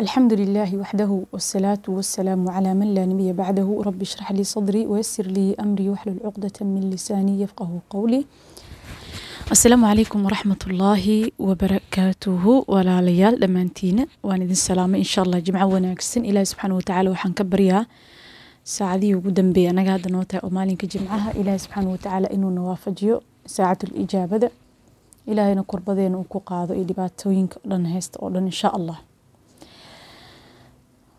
الحمد لله وحده، والصلاة والسلام على من لا نبي بعده. رب اشرح لي صدري ويسر لي أمري واحلل عقدة من لساني يفقه قولي. Asalaamu calaykum waraxmat ullaahi wabarakaatuhu. Walaalayaal dhammaantiina waan idin salaamay. Insha Allah jimco wanaagsan. Ilaahi subxaana watacaala waxaan ka baryaa saacadihii ugu dambeeyay anaga hadda noo tahay oo maalinka jimcaha, Ilaahi subxaana watacaala inuu na waafajiyo saacatul ijaabada, Ilaahayna kurbadeena uu ku qaado iyo dhibaatooyinka o dhan haysta oo dhan, insha Allah.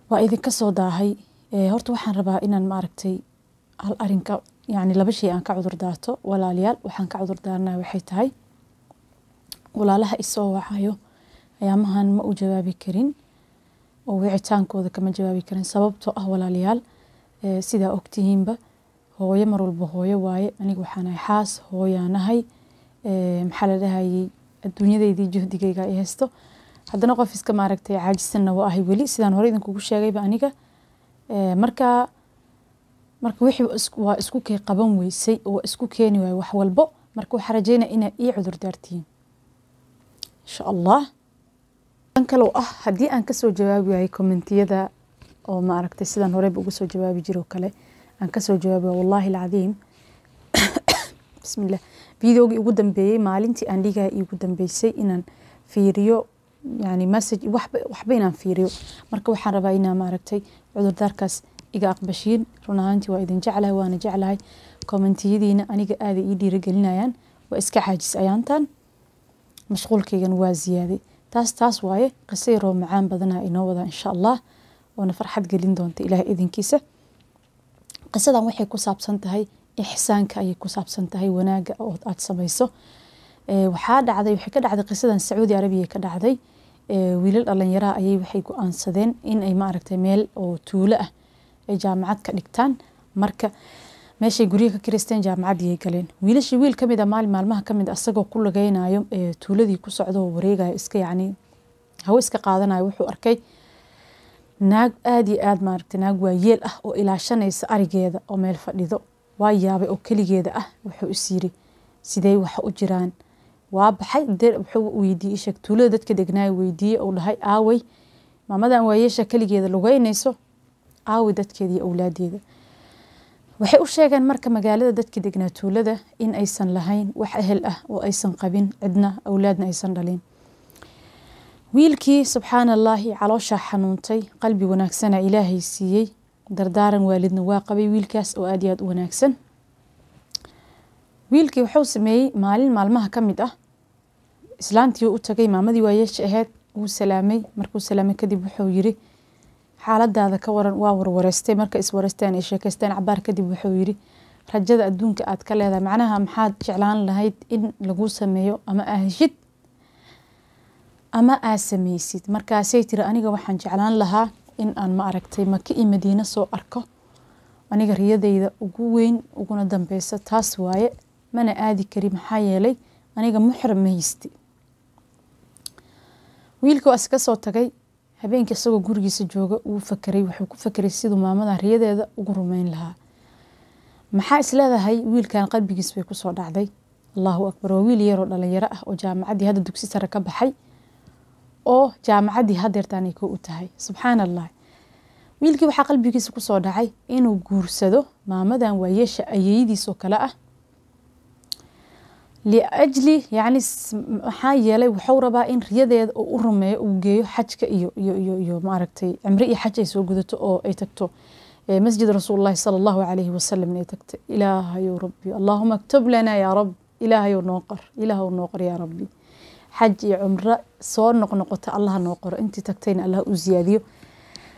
Waa idinka soo daahay. Horta waxaan rabaa inaan maaragtay hal arinka, yani laba shay aan ka cudur daarto. Walaalayaal, waxaan ka cudur daarnaa waxay tahay walaalaha isoo wacayo ayaamahan ma u jawaabi karin oo wicitaankooda kama jawaabi karin, sababtoo ah walaalayaal, sidaa ogtihiinba hooyo mar walba hooyo waaye. Aniga waxaan ahay xaas, hooyaanahay, maxaa la dhahayay, adduunyadeydii juhdigayga ay haysto, haddana qof iska maaragtay caajisanna waa ahay weli, sidaan hore idinkugu sheegayba aniga. Marka wixii waa isku kay qaban weysay oo waa isku keeni waay wax walbo. Marka waxaa rajeynaya inaa ii cudur daartihiin, insha Allah. Tan kaloo ah, haddii aan kasoo jawaabi waayey commentiyada oo maaragtay sidaan horeyba uga soo jawaabi jiro kale aan kasoo jawaabi waay, wallahi alcadiim, bismillah, videogii ugu dambeeyey maalintii aan dhigaya iigu dambeysay inaan fiiriyo, yani message waxba waxba inaan fiiriyo. Marka waxaan rabaa inaa maaragtay cudurdaarkaas iga aqbashiin. Run ahaantii waa idin jeclahay, waana jeclahay commentiyadiina, aniga aaday ii dhiirigelinayaan. Waa iska caajis ayaantan, mashquulkaygana waa ziyaaday. Taas waaye. Qiso yaroo macaan badanaa inoo wadaa, insha Allah, oona farxad gelin doonta Ilaah idinkiisa. Qisadan waxay ku saabsan tahay ixsaanka ayay ku saabsan tahay, wanaaga oo aad samayso. Waxaa dhacday, waxay ka dhacday qisadan Sacuudi Arabiya ka dhacday. Wiilal dhalinyaraha ayay waxay go-aansadeen in ay maaragtay meel oo tuulo ah ay jaamacad ka dhigtaan. Marka meeshay guryaha ka kireysteen, jaamacaddii ay galeen wiilashii. Wiil kamid a maalin maalmaha kamid a isagoo ku lugeynayo tuuladii ku socdo oo wareegayo, iska yacni hawo iska qaadanayo, wuxuu arkay naag aada iyo aada maaragtay, naag waayeel ah oo ilaashanaysa arigeeda oo meel fadhido. Waa yaabay oo keligeeda ah. Wuxuu is yiri, sidee waxa u jiraan? Waa baxay, wuxuu weydiiyey, sheeg, tuulada dadka degnaayo weydiiyey uu dhahay, aaway maamadan waayeesha keligeeda lugeynayso? Aaway dadkeeda iyo awlaadeeda? Waxay u sheegeen marka magaalada dadka degnaa tuulada in aysan lahayn wax ehel ah oo aysan qabin cidna, awlaadna aysan dhalin. Wiilkii, subxaana allaahi, calooshaa xanuuntay. Qalbi wanaagsana Ilaahay siiyey, dardaaran waalidna waa qabay wiilkaas oo aad iyo aad u wanaagsan. Wiilkii wuxuu sameeyey, maalin maalmaha ka mid ah islaantii u tagay, maamadii waayeesha ahayd wuu salaamay. Markuu salaamay kadib wuxuu yiri, xaaladaada ka waran? Waa warwareystay. Marka iswareysteen ay sheekeysteen cabaar kadib, wuxuu yiri, rajada adduunka aad ka leedahay, macnaha maxaad jeclaan lahayd in lagu sameeyo ama aa heshid ama aa sameysid? Markaasay tiri, aniga waxaan jeclaan lahaa in aan ma aragtay Maka iyo Madiine soo arko. Aniga riyadayda ugu weyn uguna dambeysa taas waaye, mana aadi kari, maxaa yeelay aniga muxram ma haysti. Wiilka waa iska soo tagay. Habeenkii isagoo gurigiisa jooga wuu fakeray. Wuxuu ku fakeray siduu maamadan riyadeeda ugu rumeyn lahaa. Maxaa isleedahay wiilkan qalbigiis bay kusoo dhacday? Allahu akbar! Waa wiil yaroo dhalinyaro ah oo jaamacaddii hadda dugsi sare ka baxay oo jaamacaddii hadeertaan ay ko u tahay. Subxaana Allah, wiilkii waxaa qalbigiisa kusoo dhacay inuu guursado maamadan waayeesha ayeeyadiisoo kale ah, liajli yani maxaa yeelay wuxuu rabaa in riyadeeda uu u rumeeyo, uu geeyo xajka iyo maaragtay cimri iyo xaj ay soo gudato oo ay tagto masjid rasuulullahi sala Allahu calayhi wasalam inay tagto. Ilaahayow rabbi, allahuma aktub lana yaa rab, Ilaahayow noo qor, Ilaahow noo qor yaa rabbi, xaj iyo cumro soo noqnoqota Allaha noo qoro. Intii tagtayna Allah u siyaadiyo,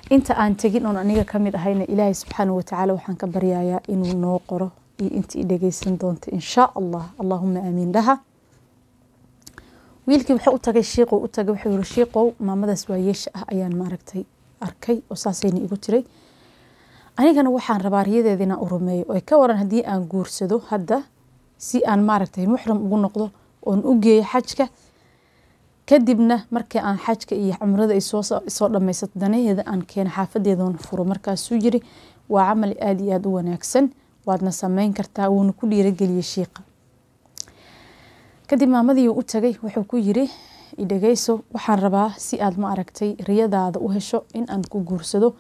inta aan tegin oon aniga ka mid ahayna Ilaahay subxaanahu watacaala waxaan ka baryayaa inuu noo qoro iyo intii i dhegeysan doonta, insha Allah. Allahuma aamiin dhaha. Wiilkii wuxuu u tagay shiiqow u tagay. Wuxuu yiri, shiiqow, maamadaas waayeesha ah ayaan maaragtay arkay oo saasayna igu tiray, anigana waxaan rabaa riyadeeda inaan u rumeeyo oo ka waran haddii aan guursado hadda si aan maaragtay muxram ugu noqdo oon u geeyo xajka, kadibna markii aan xajka iyo cumrada ay soo dhamaysato danaheeda aan keeno xaafadeedoon furo? Markaasuu yiri, waa camal aada iyo aada u wanaagsan, waadna sameyn kartaa. Wuuna ku dhiirageliyey shiiqa. Kadib maamadii u tagay, wuxuu ku yiri, Idhageyso, waxaan rabaa si aad ma aragtay riyadaada u hesho in aan ku guursado,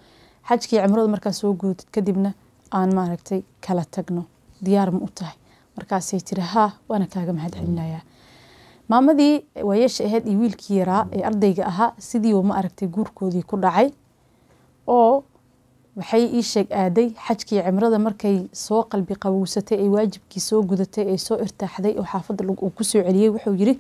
xajkii cimrada markaa soo gudatid kadibna aan maaragtay kala tagno, diyaar ma u tahay? Markaasay tiri, haa, waana kaaga mahad celinayaa. Maamadii waayeesha ahayd iyo wiilkii yaraa ee ardayga ahaa sidii uu ma aragtay guurkoodii ku dhacay, oo waxay ii sheeg aaday xajkii cimrada. Markay soo qalbi qabowsatay, ay waajibkii soo gudatay, ay soo irtaaxday oo xaafadda uu ku soo celiyey, wuxuu yiri,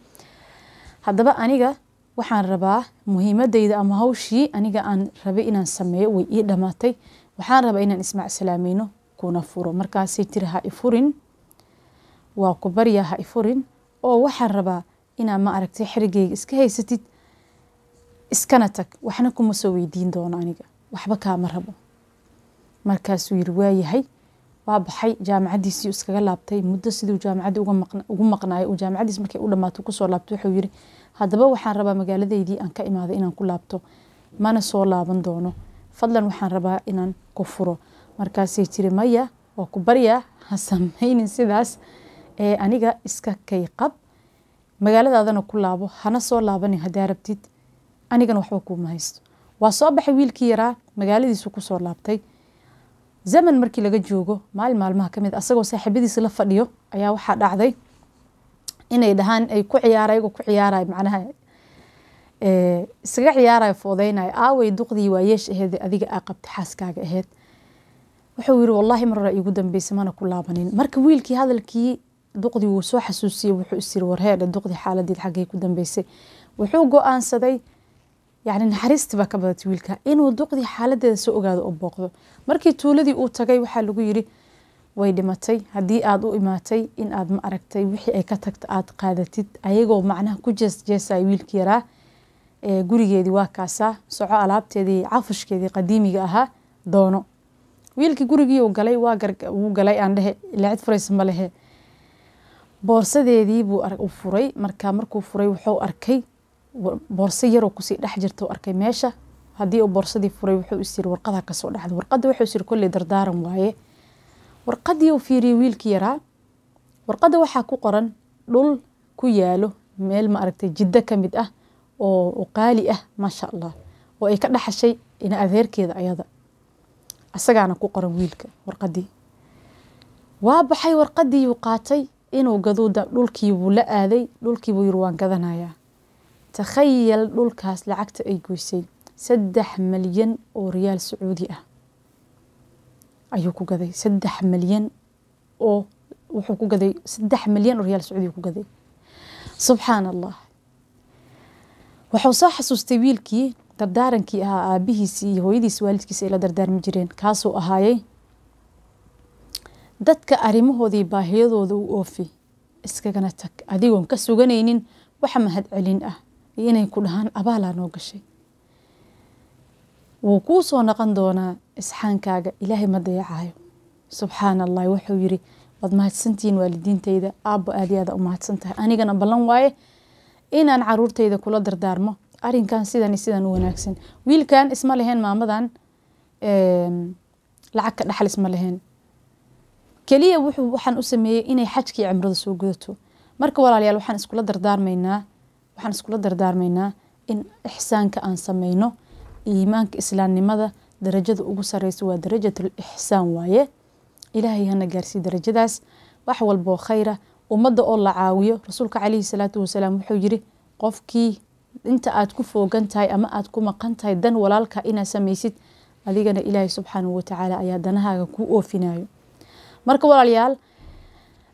haddaba aniga waxaan rabaa muhiimadayda ama hawshii aniga aan rabay inaan sameeyo way ii dhamaatay, waxaan rabaa inaan ismacsalaameyno kuna furo. Markaasay tiri, ha ifurin, waa ku baryaa, ha ifurin, oo waxaan rabaa inaad ma aragtay xerigeyga iska haysatid, iskana tag, waxna kuma soo weydiin doono, aniga waxba kaama rabo. Markaasuu yiri, waayahay. Waa baxay, jaamacaddiisii iskaga laabtay. Muddo siduu jaamacadda ugu maqnaayo, uu jaamacaddiis markay u dhamaato kusoo laabtay, wuxuu yiri, haddaba waxaan rabaa magaaladeydii aan ka imaaday inaan ku laabto, mana soo laaban doono, fadlan waxaan rabaa inaan ku furo. Markaasay tiri, maya, waa ku baryaa, ha samaynin sidaas, ee aniga iska kay qab, magaaladaadana ku laabo, hana soo laabanin haddaa rabtid, anigana waxba kuuma haysto. Waa soo baxay wiilkii yaraa, magaaladiisu kusoo laabtay. Zaman markii laga joogo, maalin maalmaha ka mid asagoo saaxiibadiisa la fadhiyo ayaa waxaa dhacday inay dhahaan ay ku ciyaara, ayagoo ku ciyaaraya, macnaha iskaga ciyaaraya, foodeynayo, aaway duqdii waayeesh aheed adiga aa qabtay, xaaskaaga aheyd? Wuxuu yiri, wallaahi mar hore iigu dambeysay, mana ku laabanin. Marka wiilkii hadalkii duqdii wuu soo xasuusiyey. Wuxuu isiri, warheedha, duqdii xaaladeed xaggay ku dambeysay? Wuxuu go-aansaday, yacni naxariistii baa ka badatay wiilka, inuu duqdii xaaladeeda soo ogaado oo booqdo. Markii tuuladii uu tagay waxaa lagu yiri, way dhimatay, haddii aad u imaatay in aad ma aragtay wixii ay ka tagta aad qaadatid, ayagoo macnaha ku jees jeesaya wiilkii yaraa, gurigeedii waa kaasaa, soco, alaabteedii, cafushkeedii qadiimiga ahaa doono. Wiilkii gurigii uu galay, waa wuu galay, aan dhehe ilaa cid furaysa ma lehe, boorsadeedii buu u furay. Marka markuu furay wuxuu arkay boorso yaroo kusii dhex jirta, arkay meesha. Haddii uu boorsadii furay, wuxuu is yiri, warqadaa kasoo dhacday. Warqadda wuxuu is yiri, kolley dardaaran waaye. Warqadii uu fiiriyey wiilkii yaraa, warqadda waxaa ku qoran dhul ku yaalo meel ma aragtay Jiddo ka mid ah oo qaali ah, maasha Allah, oo ay ka dhaxashay ina adeerkeeda ayada, asagaana ku qoran wiilka warqadii. Waa baxay, warqadii uu qaatay inuu gaduuda, dhulkii buu la aaday, dhulkii buu yiri, waan gadanayaa. Takhayal, dhulkaas lacagta ay goysay 3 milyan oo riyaal Sacuudi ah ayuu ku gaday. 3 milyan oo wuxuu ku gaday, 3 milyan oo riyaal Sacuudi ku gaday. Subxaan Allah! Wuxuu soo xasuustay wiilkii dardaarankii ahaa aabihiisii iyo hooyadiisi, waalidkiisa ay la dardaarmi jireen, kaasuu ahaayey, dadka arrimahoodii baahiyadooda u oofi, iskagana tag adigoon ka suganaynin waxa mahad celin ah iyo inay ku dhahaan abaalaa noo gashay. Wuu kuu soo noqon doonaa isxaankaaga, Ilaahay ma dayacayo. Subxaan Allah! Wuxuu yiri, waad mahadsantihiin waalidiintayda, aabbo aad iyo aada u mahadsan tahay, anigana ballan waaye inaan caruurtayda kula dardaarmo arrinkan sidan iyo sidan u wanaagsan. Wiilkan isma leheen maamadan lacag ka dhaxal, isma leheen. Keliya wuxuu waxaan u sameeyey inay xajkii cimrada soo gudato. Marka walaalayaal, waxaan iskula dardaarmaynaa in ixsaanka aan sameyno. Iimaanka, islaamnimada darajada ugu sareysa waa darajatul ixsaan waaye. Ilaahay hana gaarsiiyo darajadaas. Wax walboo khayra, ummadda oo la caawiyo. Rasuulka calayhi salaatu wasalaam wuxuu yiri, qofkii inta aad ku foogan tahay ama aad ku maqan tahay dan walaalka inaad samaysid, adigana Ilaahay subxaanahu watacaala ayaa danahaaga kuu oofinayo. Marka walaalayaal,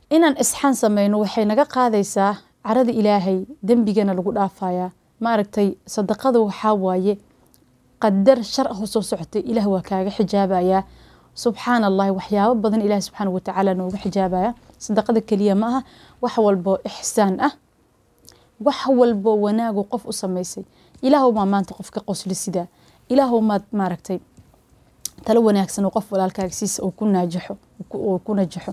inaan isxaan sameyno waxay naga qaadaysaa carada Ilaahay, dembigana lagu dhaafayaa. Ma aragtay, sadaqada waxaa waaye qadar shar ah oo soo socotay Ilaah waa kaaga xijaabayaa. Subxaan Allahi, waxyaabo badan Ilaah subxaana watacaala nooga xijaabaya. Sadaqada keliya ma aha, wax walbo ixsaan ah, wax walbo wanaagu qof u samaysay. Ilaahow maa maanta qof ka qosli sidaa, Ilaahow maad maaragtay talo wanaagsan oo qof walaalkaaga siisa oo ku naajaxo oo ku najaxo,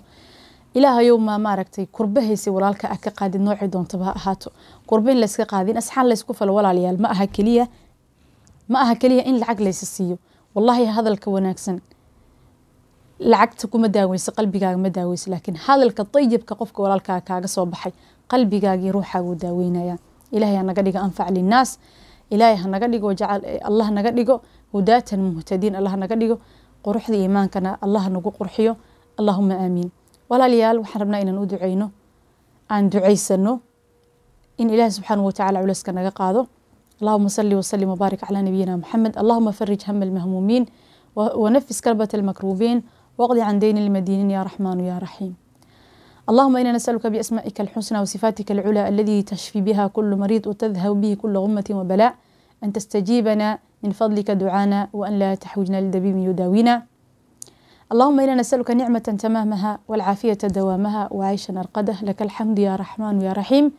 Ilaahayow maa maaragtay kurba haysay walaalka ah ka qaadid, noocii doontaba ha ahaato. Kurba in layska qaadin, asxaan laysku falo. Walaalayaal, ma aha keliya in lacag laysa siiyo. Wallahi hadalka wanaagsan lacagta kuma daaweyso, qalbigaaga ma daaweyso, laakiin hadalka dayibka qofka walaalkaaga kaaga soo baxay qalbigaaga iyo ruuxaaga uu daaweynaya. Ilaahay ha naga dhigo anfac linnaas, Ilaahay ha naga dhigo, Allah naga dhigo hudaatan muhtadiin, Allah naga dhigo quruxda iimaankana, Allah nagu qurxiyo. Allahuma aamiin. Walaalayaal, waxaan rabnaa inaan u duceyno, aan duceysano in Ilaahi subxaanahu watacaala culayska naga qaado. Allahuma salli wasalim wabaarik calaa nabiyina Maxamed. Allahuma farij hama almahmuumiin wanafis karbata almakruubiin waqdi can deyni almadiiniin ya raxmaanu ya raxiim. اللهم إنا نسألك بأسمائك الحسنى وصفاتك العلى الذي تشفي بها كل مريض وتذهب به كل غمة وبلاء أن تستجيبنا من فضلك دعانا وأن لا تحوجنا لدبيب يداوينا. اللهم إنا نسألك نعمة تمامها والعافية دوامها وعيشا أرقده. لك الحمد يا رحمن يا رحيم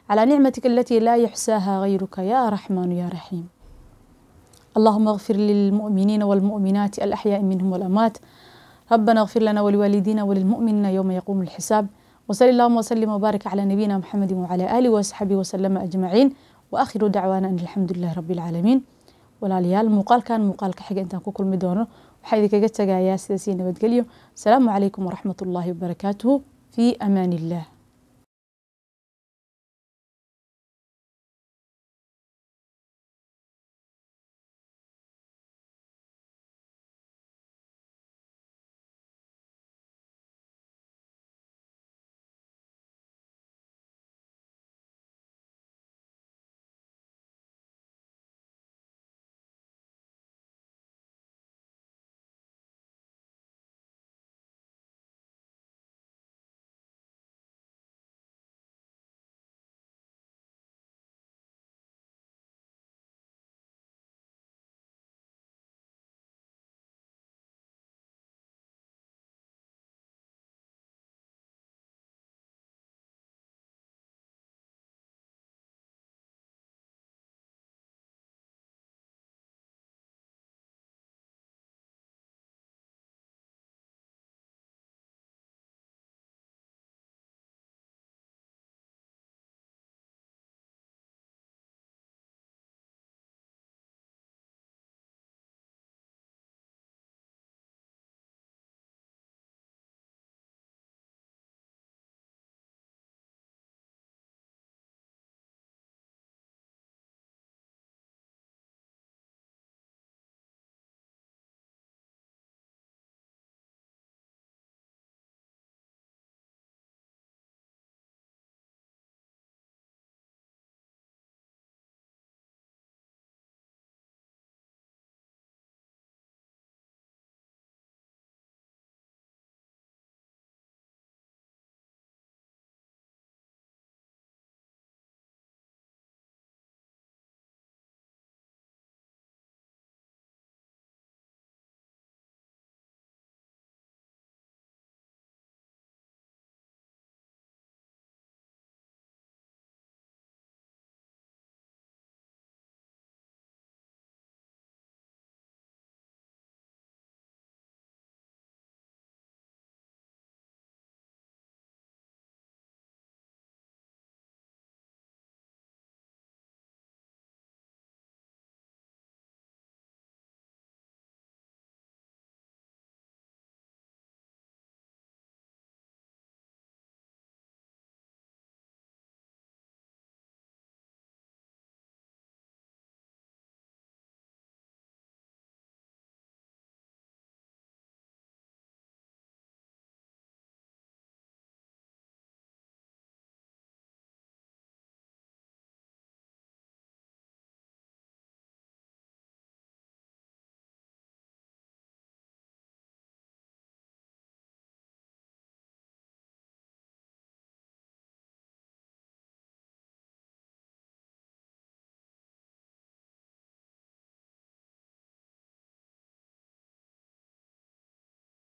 على نعمتك التي لا يحساها غيرك يا رحمن يا رحيم. اللهم اغفر للمؤمنين والمؤمنات الأحياء منهم والأموات. ربنا اغفر لنا ولوالدينا وللمؤمنين يوم يقوم الحساب. وصلى اللهم وسلم وبارك على نبينا محمد وعلى آله وصحبه وسلم أجمعين. وآخر دعوانا أن الحمد لله رب العالمين. Walaalayaal, muuqaalkan muuqaalka xiga intaan ku kulmi doono, waxaa idinkaga tagayaa sidaasii nabadgelyo. Asalaamu calaykum waraxmat ullaahi wabarakaatuhu. Fii amaan illah.